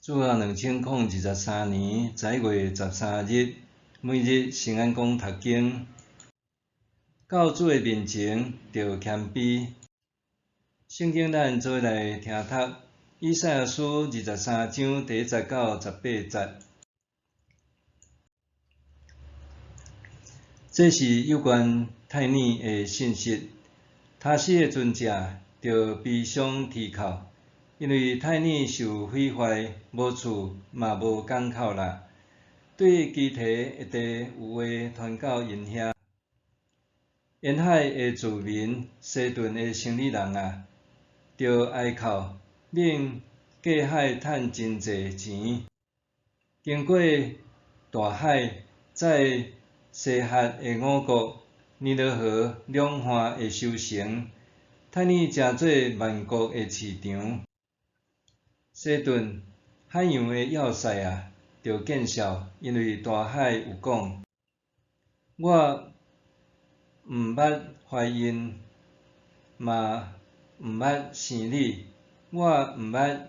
主後2023年11月13日，每日聖安講讀經，到主的面前著謙卑。聖經咱做伙來聽讀以賽亞書23章第1節到18節。這是有關泰爾的信息。他施的船隻著悲傷啼哭，因為泰爾受毀壞，無厝嘛無港口啦。對基提的地有話傳到𪜶遐。沿海的住民，西頓的生理人啊，著哀哭，恁過海趁真濟錢，經過大海，載西笏的五穀，尼羅河兩岸的收成，泰爾成做萬國的市場。西頓海洋的要塞啊，著見笑，因為大海有講：我毋捌懷孕，嘛毋捌生理，我毋捌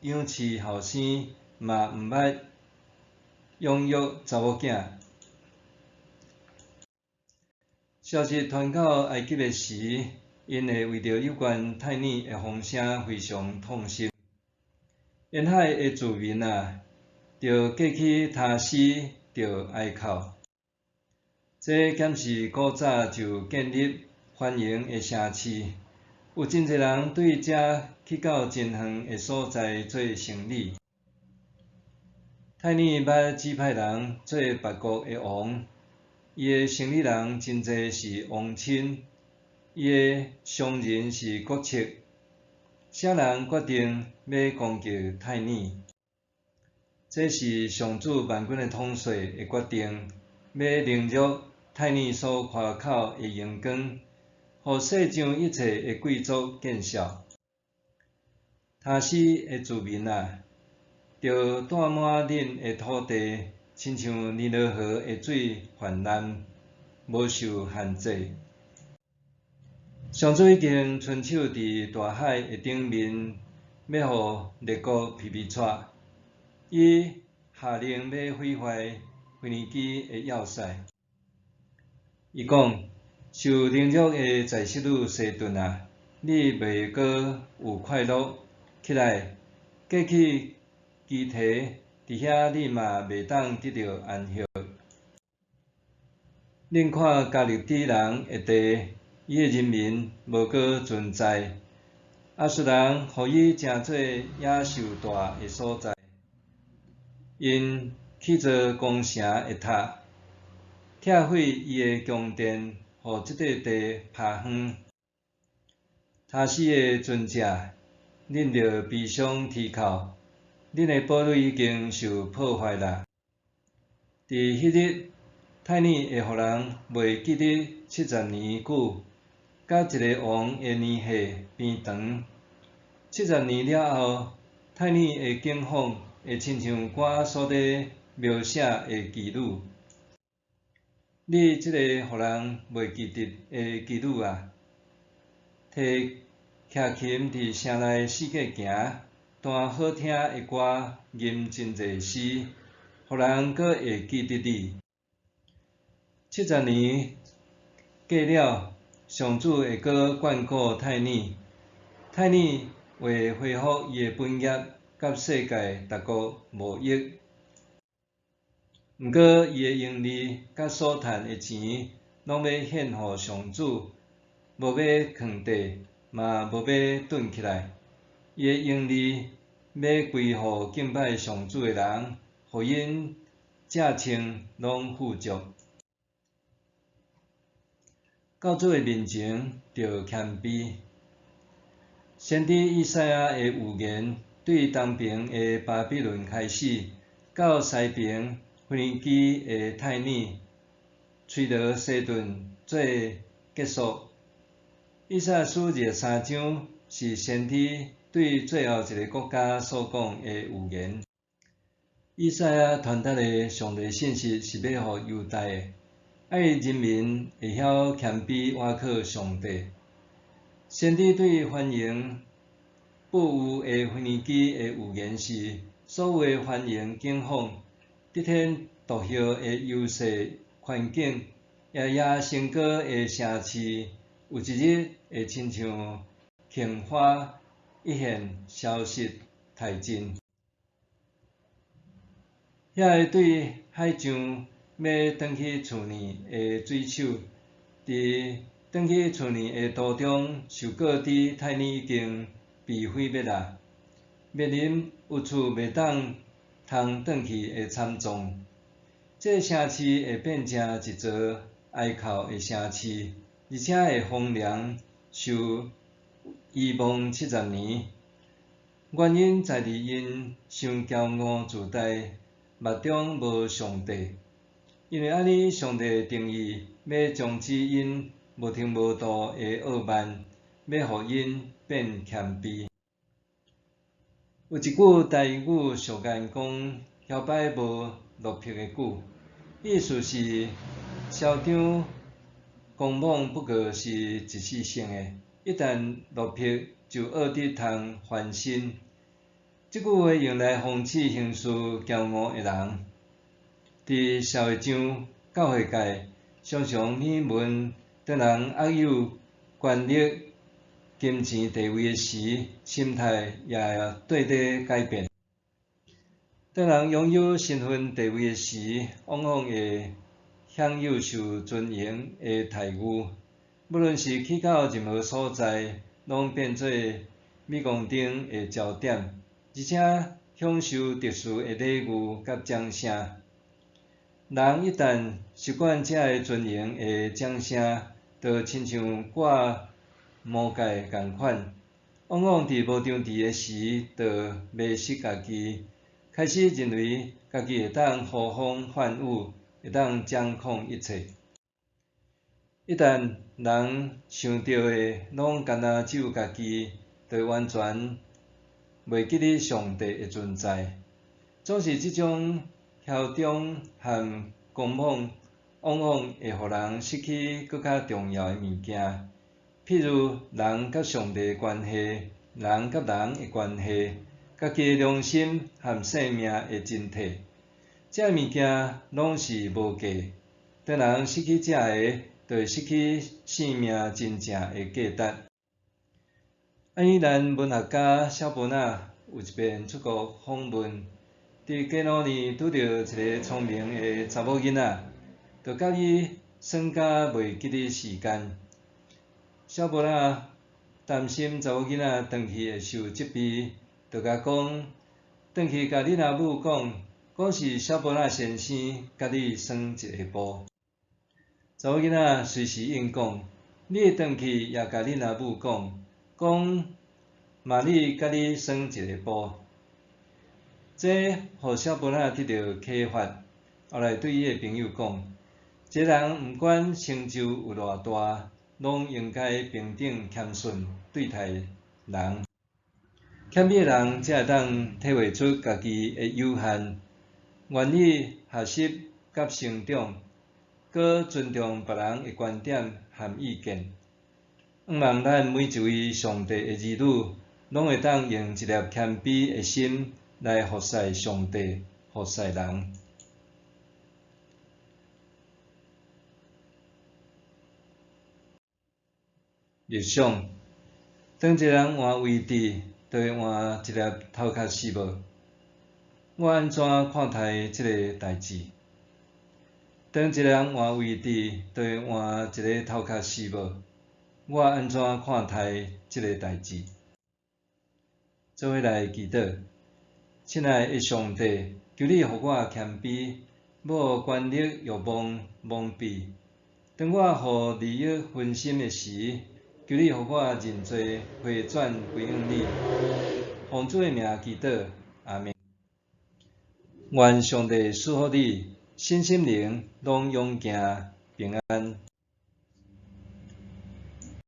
養飼後生，嘛毋捌養育查某囝。消息傳到埃及的時，𪜶會為著有關泰爾的風聲非常痛心。沿海的住民啊，著過去他施，著哀哭。這敢是古早就建立繁榮的城市，有真濟人對遮去到真遠的所在做生理。泰爾捌指派人做別國的王，伊的生理人真濟是王親，伊的商人是國策。啥人決定欲攻擊泰爾？這是上主萬軍的統帥的決定，欲凌辱泰爾所誇口的榮光，予世上一切的貴族見笑。他施的住民啊，著帶滿恁的土地，親像尼羅河的水泛濫，無受限制。上主已經伸手佇大海的頂面，欲予列國皮皮掣。伊下令欲毀壞腓尼基的要塞。伊講：受凌辱的在室女西頓啊，你袂閣有快樂。起來，過去基提，佇遐你嘛袂當得著安息。恁看迦勒底人的地，伊的人民無閣存在。亞述人予伊成做野獸蹛的所在，𪜶起做攻城的塔，拆毀伊的宮殿，予這塊地拋荒。他施的船隻，恁著悲傷啼哭，恁的堡壘已經受破壞啦。佇彼日，泰爾會予人袂記得70年久，佮一个王的年歲變長。七十年了後，泰爾的境況會親像歌仔所咧描寫的妓女。你這个予人袂記得的妓女啊，提徛琴佇城內四界行，彈好聽的歌，吟真濟詩，予人閣會記得你。七十年過了，上主會閣眷顧泰爾，泰爾會恢復伊的本業，佮世界逐國貿易。毋過伊的盈利佮所趁的錢，攏欲獻予上主，無欲囥地，嘛無欲囤起來。伊的盈利欲歸予敬拜上主的人，予𪜶食穿攏富足。到主的面前，著謙卑。先知以賽亞的預言，對東爿的巴比倫開始，到西爿腓尼基的泰爾、推羅西頓做結束。以賽亞書23章是先知對最後一个國家所講的預言。以賽亞傳達的上帝信息是欲予猶大的，愛人民會曉謙卑倚靠上帝。先知對繁榮富裕的腓尼基的預言是：所有的繁榮景況、得天獨厚的優勢環境，夜夜笙歌的城市，有一日會親像杏花一現消失殆盡。遐个對海上欲轉去厝內的水手，佇轉去厝內的途中受告知泰尼已經被毀滅啦，面臨有厝袂當通轉去的慘狀。這个城市會變成一座哀哭的城市，而且會荒涼受遺忘70年。原因在佇𪜶傷驕傲自大，目中無上帝。因為按呢，上帝定意欲終止𪜶無程無度的傲慢，欲予𪜶變謙卑。有一句台語俗諺講：囂擺無落魄的久。意思是囂張狂妄不過是一時性的，一旦落魄就惡得通翻身。這句話用來諷刺行事驕傲的人。佇社會上、教會界，常常耳聞當人握有權力、金錢地位的時，心態也綴咧改變。當人擁有身份地位的時，往往會享有受尊榮的待遇。無論是去到任何所在，攏變做鎂光燈的焦點，而且享受特殊的禮遇佮掌聲。人一旦習慣這个尊榮的掌聲，就親像掛魔戒仝款，往往佇無張持的時，就迷失家己，開始認為家己會當呼風喚雨，會當掌控一切。一旦人想著的攏干焦只有家己，就完全袂記得上帝的存在。總是這種囂張和狂妄，往往會予人失去閣較重要的物件，譬如人佮上帝的關係、人佮人的關係、家己的良心和生命的真諦。這物件攏是無價。當人失去這个，就會失去生命真正的價值。愛爾蘭文學家蕭伯納有一遍出國訪問，佇街路呢拄著一个聰明的查某囡仔，就佮伊耍甲袂記得時間。蕭伯納擔心查某囡仔轉去會受責備，就共講：轉去共恁阿母講，講是蕭伯納先生佮你耍一下晡。查某囡仔隨時應講：你轉去也共恁阿母講，講瑪麗佮你耍一下晡。這予蕭伯納得著啟發，後來對伊的朋友講：一個人毋管成就有偌大，攏應該平等謙遜對待人。謙卑的人才會當體會出家己的有限，願意學習佮成長，閣尊重別人的觀點和意見。向望咱每一位上帝的兒女，攏會當用一粒謙卑的心來服侍上帝，服侍人。默想，當一個人換位置，就會換一粒頭殼是無？我按怎看待這个代誌？當一個人換位置，就會換一个頭殼是無？我按怎看待這个代誌？做伙來祈禱，親愛的上帝，求你予我謙卑，無予權力欲望蒙蔽。當我予利益分心的時，求你予我認罪回轉歸向你。奉主的名祈禱，阿們。願上帝賜福你，身心靈攏勇健平安。